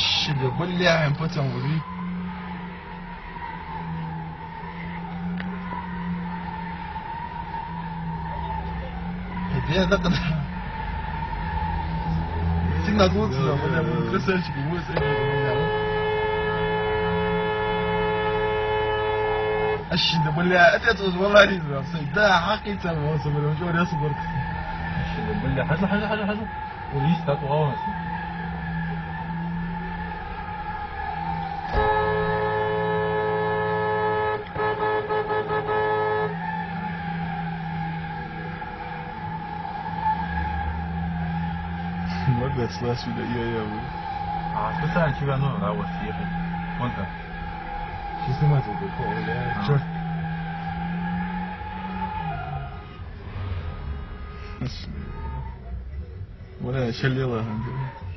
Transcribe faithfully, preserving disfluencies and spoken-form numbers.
Ши да баллехьа потом ври. Где я так? Сильно глубже, да, бля, красавчик, мой средний, бля. Аш ши да, бля, это я тоже валарис, бля, всё. Да, хьакъ ца, бля, всё, бля, уже рясу горд. Аш ши да, бля, хьажа, хьажа, хьажа, хьажа. Улиста тӀа валанаси. Молодец, лас вида, я, я, вы. А что сам тебя, ну, да, вот съехать. Вон там. Что снимать буду? О, я, а. Чёрт. Валя, шалила, га.